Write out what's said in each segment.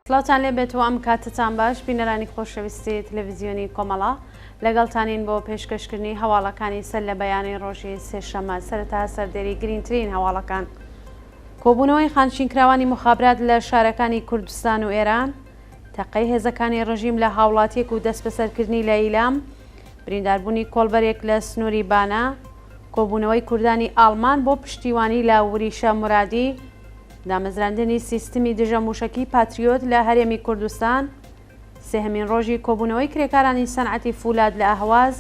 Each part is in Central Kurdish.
سڵاوتان لێ بێت و ئەم کاتەتان باش بینەرانی خۆشەویستی تەلەڤیزیۆنی کۆمەڵە لەگەڵتانین بۆ پێشکەشکردنی هەواڵەکانی سەر لە بەیانی ڕۆژی سێشەممە سەرەتا سەردێری گرینگترین هەواڵەکان کۆبوونەوەی خانشینکراوانی مخابرات لە شارەکانی کوردستان و ئێران تەقەی هێزەکانی ڕژیم لە هاوڵاتیەک و دەستبەسەرکردنی لە ئیلام برینداربوونی کۆڵبەرێک لە سنووری بانە کۆبوونەوەی کوردانی ئاڵمان بۆ پشتیوانی لە وریشە مورادی دامەزراندنی سیستمی دژە مووشەکی پاتریۆت لە هەرێمی کوردستان، سێهەمین ڕۆژی کۆبوونەوەی کرێکارانی سەنعەتی فولاد لە ئەهواز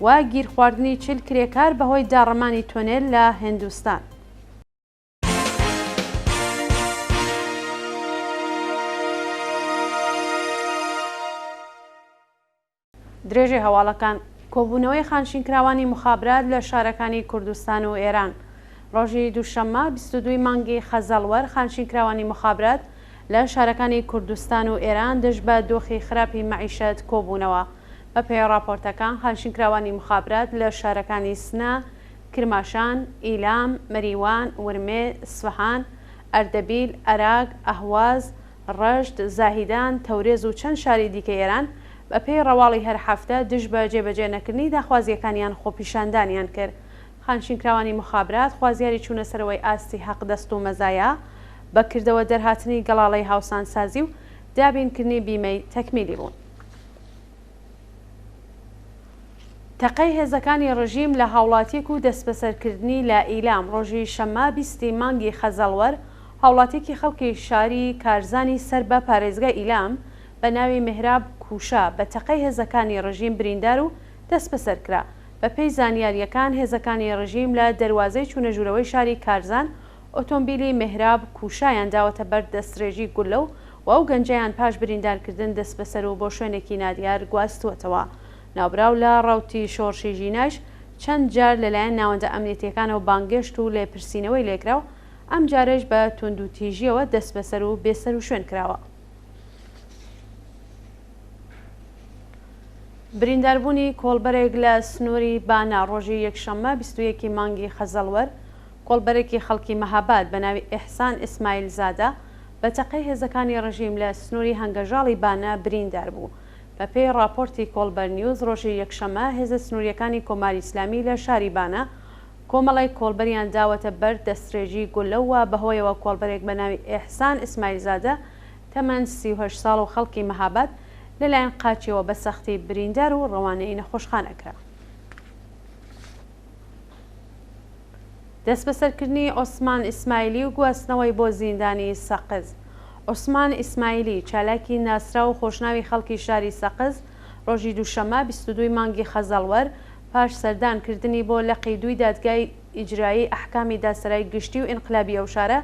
و گیرخواردنی 40 کرێکار بەهۆی داڕمانی تۆنێل لە هێندوستان. درێژەی هەواڵەکان، کۆبوونەوەی خانشینکراوانی موخابرات لە شارەکانی کوردستان و ئێران ڕۆژی دووشەممە 22 ی مانگی خەزەڵوەر خانشینکراوانی موخابرات لە شارەکانی کوردستان و ئێران دژ بە دۆخی خراپی مەعیشەت کۆبوونەوە. بەپێی ڕاپۆرتەکان خانشینکراوانی موخابرات لە شارەکانی سنە، کرماشان، ئیلام، مەریوان، ورمێ، ئیسفەهان، ئەردەبیل، ئەراک، ئەهواز، ڕەشت، زاهیدان، تەورێز و چەند شاری دیکەی ئێران بە پێی ڕەواڵی هەر هەفتە دژ بە جێبەجێ نەکردنی داخوازییەکانیان خۆپیشاندانیان کرد. خانشینکراوانی موخابرات خوازیاری چوونە سەرەوەی ئاستی حەقدەست و مەزایا، بە کردەوە دەرهاتنی گەڵاڵەی هاوسانسازی و دابینکردنی بیمەی تەکمیلی بوون. تەقەی هێزەکانی ڕژیم لە هاوڵاتیەک و دەستبەسەرکردنی لە ئیلام ڕۆژی شەممە 20 ی مانگی خەزەڵوەر هاوڵاتیەکی خەڵکی شاری کارزانی سەر بە پارێزگای ئیلام بە ناوی مێهراب کوشا بە تەقەی هێزەکانی ڕژیم بریندار و دەستبەسەر کرا. بە پێی زانیارییەکان هێزەکانی ڕژیم لە دەروازەی چوونەژوورەوەی شاری کارزان ئۆتۆمبیلی مێهراب کوشایان داوەتە بەر دەستڕێژی گوللە و و ئەو گەنجەیان پاش بریندارکردن دەستبەسەر و بۆ شوێنێکی نادیار گواستووەتەوە. ناوبراو لە ڕەوتی شۆڕشی ژینایش چەند جار لەلایەن ناوەندە ئەمنیەتییەکانەوە بانگێشت و لێپرسینەوەی لێکرا و ئەمجارەیش بە توندوتیژییەوە دەستبەسەر و بێسەروشوێن کراوە. برینداربوونی کۆڵبەرێک لە سنووری بانە ڕۆژی یەکشەممە 21 ی مانگی خەزەڵوەر، کۆڵبەرێکی خەڵکی مەهاباد بە ناوی ئێحسان ئیسمایل زادە بە تەقەی هێزەکانی ڕژیم لە سنووری هەنگەژاڵی بانە بریندار بوو. بە پێی ڕاپۆرتی کۆڵبەر نیوز ڕۆژی یەکشەممە هێزە سنوورییەکانی کۆماری ئیسلامی لە شاری بانە کۆمەڵێک کۆڵبەریان داوەتە بەر دەستڕێژی گوللە و بەهۆیەوە کۆڵبەرێک بە ناوی ئێحسان ئیسمایل زادە تەمەن 38 ساڵ و خەڵکی مەهاباد لەلایەن قاچیەوە بە سەختی بریندار و ڕەوانەی نەخۆشخانە کرا. دەستبەسەرکردنی عوسمان ئیسماعیلی و گواستنەوەی بۆ زیندانی سەقز عوسمان ئیسماعیلی، چالاکی ناسراو و خۆشناوی خەڵکی شاری سەقز، ڕۆژی دووشەممە 22 ی مانگی خەزەڵوەر، پاش سەردان کردنی بۆ لقی دووی دادگای ئیجرایی ئەحکامی دادسەرای گشتی و ئینقلابی ئەو شارە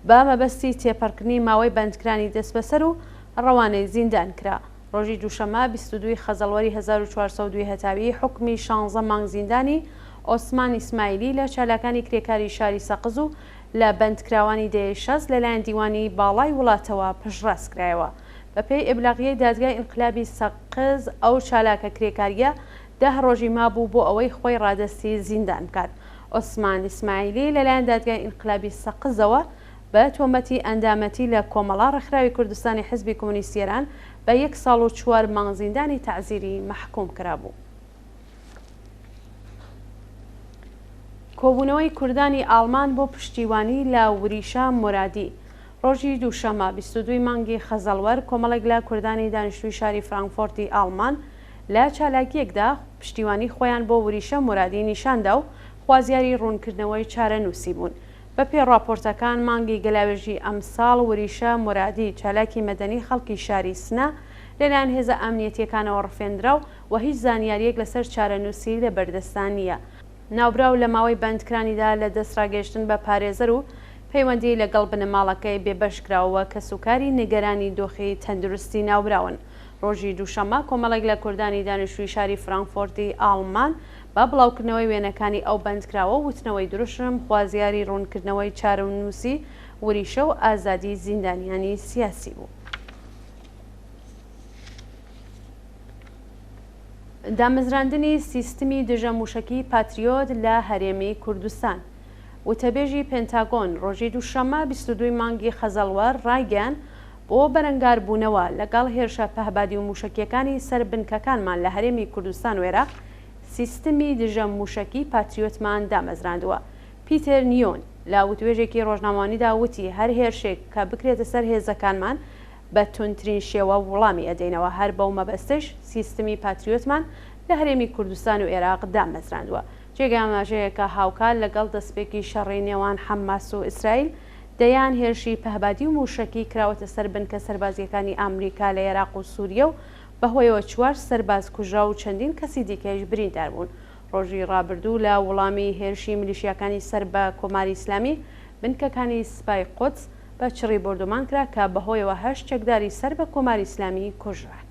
بە مەبەستی تێپەڕکردنی ماوەی بەندکرانی دەستبەسەر و ڕەوانەی زیندان کرا. ڕۆژی دووشەممە 22 ی خەزەڵوەری 1402 هەتاوی حوکمی شانزە مانگ زیندانی عوسمان ئیسماعیلی لە چالاکانی کرێکاری شاری سەقز و لە بەندکراوانی دەیەی شەست لەلایەن دیوانی باڵای وڵاتەوە پشتڕاست کرایەوە. بەپێی ئیبلاغیەی دادگای ئینقلابی سەقز ئەو چالاکە کرێکارییە دە ڕۆژی مابوو بۆ ئەوەی خۆی ڕادەستی زیندان بکات. عوسمان ئیسماعیلی لەلایەن دادگای ئینقلابی سەقزەوە بە تۆمەتی ئەندامەتی لە کۆمەڵە، ڕێکخراوی کوردستانی حزبی کۆمۆنیستی ئێران، بە یەک ساڵ و چوار مانگ زیندانی تەعزیری مەحکووم کرابوو. کۆبوونەوەی کوردانی ئاڵمان بۆ پشتیوانی لە وریشە مورادی ڕۆژی دووشەممە 22 ی مانگی خەزەڵوەر کۆمەڵێک لە کوردانی دانیشتووی شاری فرانکفۆرتی ئاڵمان لە چالاکییەکدا پشتیوانی خۆیان بۆ وریشە مورادی نیشان دا و خوازیاری ڕوونکردنەوەی چارەنووسی بوون. بەپێی ڕاپۆرتەکان مانگی گەلاوێژی ئەمساڵ وریشە مورادی چالاکی مەدەنی خەڵکی شاری سنە لەلایەن هێزە ئەمنیەتییەکانەوە ڕفێندرا و و هیچ زانیارییەک لەسەر چارەنووسی لە بەردەستدا نییە. ناوبراو لە ماوەی بەندکرانیدا لە دەستڕاگەیشتن بە پارێزەر و پەیوەندی لەگەڵ بنەماڵەکەی بێبەش کرا و کەسوکاری نیگەرانی دۆخی تەندروستی ناوبراون. ڕۆژی دووشەممە کۆمەڵێک لە کوردانی دانیشتووی شاری فرانکفۆرتی ئاڵمان بە بڵاوکردنەوەی وێنەکانی ئەو بەندکراوە و وتنەوەی دروشم خوازیاری ڕوونکردنەوەی چارەنووسی وریشە و ئازادی زیندانیانی سیاسی بوو. دامەزراندنی سیستمی دژە مووشەکی پاتریۆت لە هەرێمی کوردستان. وتەبێژی پێنتاگۆن ڕۆژی دووشەممە 22 ی مانگی خەزەڵوەر ڕایگەیاند، بۆ بەرەنگاربوونەوە لەگەڵ هێرشە پەهبادی و مووشەکییەکانی سەر بنکەکانمان لە هەرێمی کوردستان و ئێراق، سیستمی دژە مووشەکی پاتریۆتمان دامەزراندووە. پیتێر نیۆن لە وتوێژێکی ڕۆژنامەوانیدا وتی هەر هێرشێک کە بکرێتە سەر هێزەکانمان بە توندترین شێوە وڵامی ئەدەینەوە، هەر بەو مەبەستەش سیستمی پاتریۆتمان لە هەرێمی کوردستان و ئێراق دامەزراندووە. جێگای ئاماژەیە کە هاوکات لەگەڵ دەستپێکی شەڕی نێوان حەماس و ئیسرائیل، دەیان هێرشی پەهبادی و مووشەکی کراوەتە سەر بنکە سەربازییەکانی ئامریکا لە ئێراق و سووریە و بەهۆیەوە چوار سەرباز کوژراو و چەندین کەسی دیکەیش بریندار بوون. ڕۆژی ڕابردوو لە وڵامی هێرشی میلیشیاکانی سەر بە کۆماری ئیسلامی، بنکەکانی سپای قودس بە چڕی بۆردومان کرا کە بەهۆیەوە هەشت چەکداری سەر بە کۆماری ئیسلامی کوژران.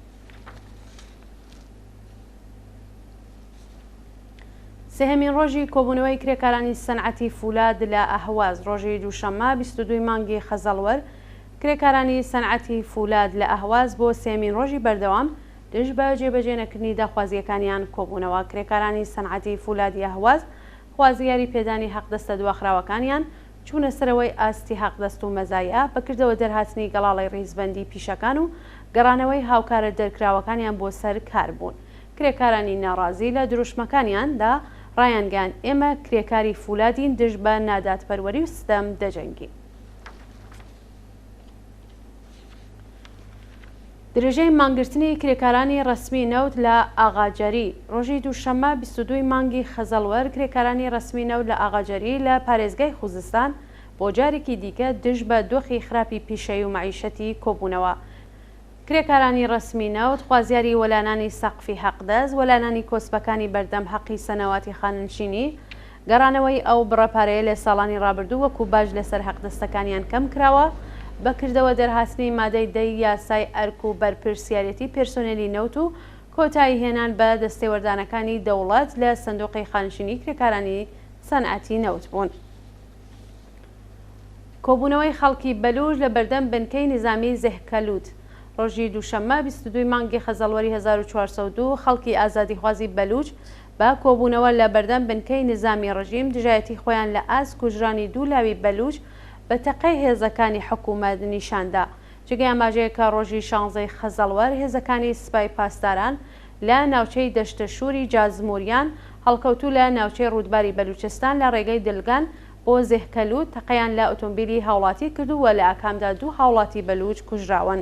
سێهەمین ڕۆژی کۆبوونەوەی کرێکارانی سەنعەتی فولاد لە ئەهواز ڕۆژی دووشەممە 22 ی مانگی خەزەڵوەر کرێکارانی سەنعەتی فولاد لە ئەهواز بۆ سێیەمین ڕۆژی بەردەوام دژ بە جێبەجێنەکردنی داخوازییەکانیان کۆبوونەوە. کرێکارانی سەنعەتی فولادی ئەهواز خوازیاری پێدانی حەقدەستە دواخراوەکانیان، چوونە سەرەوەی ئاستی حەقدەست و مەزایا، بە کردەوە دەرهاتنی گەڵاڵەی ڕیزبەندی پیشەکان و گەڕانەوەی هاوکارە دەرکراوەکانیان بۆ سەر کار بوون. کرێکارانی ناڕازی لە دروشمەکانیان دا ڕایانگەیاند، ئێمە کرێکاری فولادین دژ بە نادادپەروەری و ستەم دەجەنگین. درێژەی مانگرتنی کرێکارانی ڕەسمی نەوت لە ئاغاجەری ڕۆژی دووشەممە 22 ی مانگی خەزەڵوەر کرێکارانی ڕەسمی نەوت لە ئاغاجەری لە پارێزگای خوزستان بۆ جارێکی دیکە دژ بە دۆخی خراپی پیشەیی و مەعیشەتی کۆبوونەوە. کرێکارانی ڕەسمی نەوت خوازیاری وەلانانی سەقفی حەقدەست، وەلانانی کۆسپەکانی بەردەم حەقی سەنەواتی خانەنشینی، گەڕانەوەی ئەو بڕە پارەیە لە ساڵانی ڕابردوو وەکو باج لەسەر حەقدەستەکانیان کەم کراوە، بە کردەوە دەرهاتنی مادەی دە ی یاسای ئەرک و بەرپرسیارێتی پێرسۆنێلی نەوت و کۆتایی هێنان بە دەستێوەردانەکانی دەوڵەت لە سندوقی خانشینی کرێکارانی سەنعەتی نەوت بوون. کۆبوونەوەی خەڵکی بەلووچ لە بەردەم بنکەی نیزامیی زێهکەلووت ڕۆژی دووشەممە 22 ی مانگی خەزەڵوەری 1402 خەڵکی ئازادیخوازی بەلووچ بە کۆبوونەوە لە بەردەم بنکەی نیزامی ڕژیم دژایەتی خۆیان لە ئاست کوژرانی دوو لاوی بەلووچ بە تەقەی هێزەکانی حکوومەت نیشان دا. جێگەی ئاماژەیە کە ڕۆژی شانزەی خەزەڵوەر هێزەکانی سپای پاسداران لە ناوچەی دەشتەشووری جازموریان هەڵکەوتوو لە ناوچەی ڕوودباری بەلووچستان لە ڕێگەی دلگان بۆ زێهکەلووت تەقەیان لە ئۆتۆمبیلی هاوڵاتی کردوو و لە ئاکامدا دوو هاوڵاتی بەلووچ کوژراون.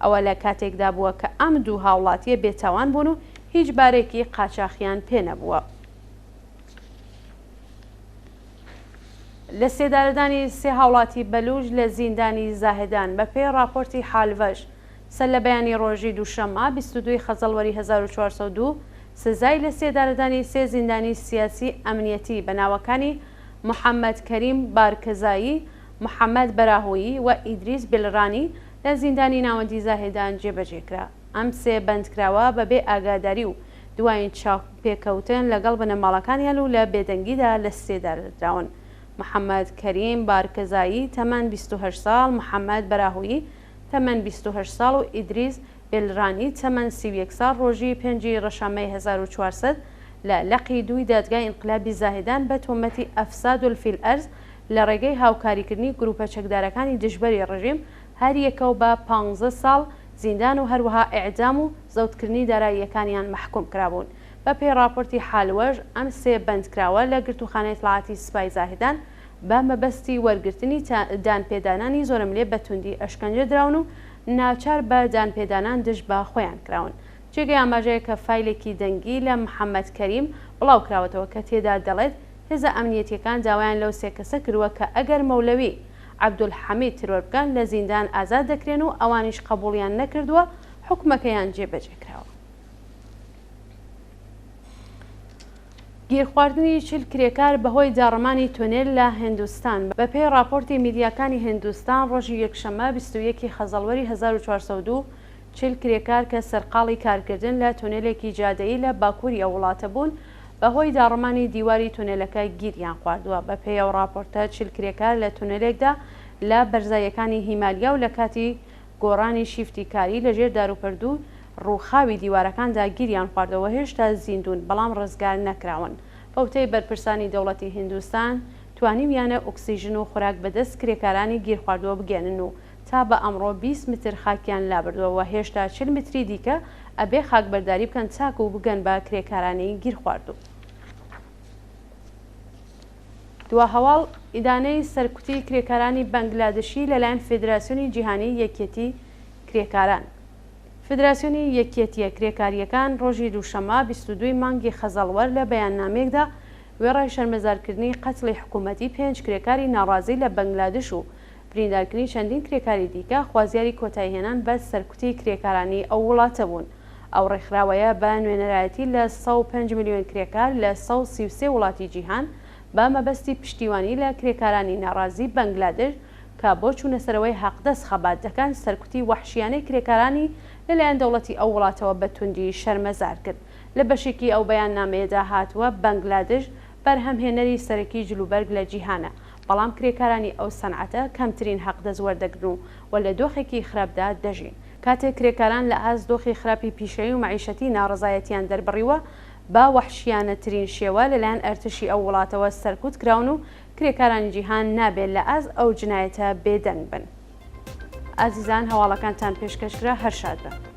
ئەوە لە کاتێکدا بووە کە ئەم دوو هاوڵاتییە بێتاوان بوون و هیچ بارێکی قاچاخیان پێ نەبووە. لە سێدارەدانی سێ هاوڵاتی بەلووچ لە زیندانی زاهدان بە پێی ڕاپۆرتی حالڤەش سەر لە بەیانی ڕۆژی دووشەممە 22 ی خەزەڵوەری 1402 سزای لە سێدارەدانی سێ زیندانی سیاسی ئەمنیەتی بە ناوەکانی محەممەد کەریم بارکزایی، محەممەد بەراهویی و ئیدریس بلرانی لە زیندانی ناوەندی زاهدان جێبەجێ کرا. ئەم سێ بەندکراوە بە بێ ئاگاداری و دوایین چاوپێکەوتن لەگەڵ بنەماڵەکانیان و لە بێدەنگیدا لە سێدارە دراون. محەممەد کەریم بارکزایی تەمەن 28 ساڵ، محەممەد بەراهویی تەمەن 28 ساڵ و ئیدریس بێلرانی تەمەن 31 ساڵ ڕۆژی پێنجی ڕەشەممەی 1400 لە لقی دووی دادگای ئینقلابی زاهیدان بە تۆمەتی افساد فی الارض لە ڕێگەی هاوکاریکردنی گرووپە چەکدارەکانی دژبەری ڕژیم هەریەکەو بە پانزە ساڵ زیندان و هەروەها ئیعدام و زەوتکردنی داراییەکانیان مەحکوم کرابوون. بە پێی ڕاپۆرتی حالوەش ئەم سێ بەندکراوە لە گرتووخانەی ئیتڵاعاتی سپای زاهدان بە مەبەستی وەرگرتنی دانپێدانانی زۆرەملێ بە توندی ئەشکەنجە دراون و ناچار بە دانپێدانان دژ بە خۆیان کراون. جێگەی ئاماژەیە کە فایلێکی دەنگی لە محەمەد کەریم بڵاو کراوەتەوە کە تێدا دەڵێت هێزە ئەمنیەتیەکان داوایان لەو سێ کەسە کردووە کە ئەگەر مەولەوی عەبدولحەمید ترۆر بکەن لە زیندان ئازاد دەکرێن و ئەوانیش قەبوڵیان نەکردووە حوکمەکەیان جێبەجێ کراوە. گیرخواردنی 40 کرێکار بەهۆی داڕمانی تونێل لە هندستان. بەپێی ڕاپۆرتی میدیاکانی هندستان ڕۆژی یەکشەممە 21 ی خەزەڵوەری 1402 40 کرێکار کە سەرقاڵی کارکردن لە تونێلێکی جادەیی لە باکووری ئەو وڵاتە بوون بەهۆی داڕمانی دیواری تونێلەکە گیریان خواردووە. بەپێی ئەو ڕاپۆرتە 40 کرێکار لە تونێلێکدا لە بەرزاییەکانی هیمالیا و لە کاتی گۆڕانی شیفتی کاری لە ژێر داروپەردوو ڕووخاوی دیوارەکاندا گیریان خواردووە و هێشتا زیندوون بەڵام ڕزگار نەکراون. بەوتەی بەرپرسانی دەوڵەتی هیندوستان توانیویانە ئوکسیژن و خوراک بەدەست کرێکارانی گیرخواردووە بگەیەنن و. تا بە ئەمڕۆ 20 متر خاکیان لابردووە و هێشتا 40 متری دیکە ئەبێ خاکبەرداری بکەن تاکوو بگەن بە کرێکارانی گیرخواردوو. دوا هەواڵ، ئیدانەی سەرکوتی کرێکارانی بەنگلادشی لەلایەن فێدراسیۆنی جیهانیی یەکیەتی کرێکاران. فدراسیۆنی یەکیەتییە کرێکارییەکان ڕۆژی دووشەممە 22 ی مانگی خەزەڵوەر لە بەیاننامەیەکدا وێڕای شەرمەزارکردنی قەتڵی حکوومەتی پێنج کرێکاری ناڕازی لە بەنگلادش و بریندارکردنی چەندین کرێکاری دیکە خوازیاری کۆتاییهێنان بە سەرکوتی کرێکارانی ئەو وڵاتە بوون. ئەو ڕێکخراوەیە بە نوێنەرایەتی لە 105 ملیۆن کرێکار لە 133 وڵاتی جیهان بە مەبەستی پشتیوانی لە کرێکارانی ناڕازی بەنگلادش کە بۆ چوونەسەرەوەی حەقدەست خەبات دەکەن، سەرکوتی وەحشیانەی کرێکارانی لەلایەن دەوڵەتی ئەو وڵاتەوە بە توندی شەرمەزار کرد. لە بەشێکی ئەو بەیاننامەیەدا هاتووە، بەنگلادش بەرهەمهێنەری سەرەکی جلوبەرگ لە جیهانە، بەڵام کرێکارانی ئەو سەنعەتە کەمترین حەقدەست وەردەگرن و و لە دۆخێکی خراپدا دەژین. کاتێک کرێکاران لە ئاست دۆخی خراپی پیشەیی و مەعیشەتی ناڕەزایەتیان دەربڕیوە، بە وەحشیانەترین شێوە لەلایەن ئەرتشی ئەو وڵاتەوە سەرکوت کراون و کرێکارانی جیهان نابێ لە ئاست ئەو جنایەتە بێدەنگ بن. ئازیزان هەواڵەکانتان پێشکەش کرا هەر شاد بن.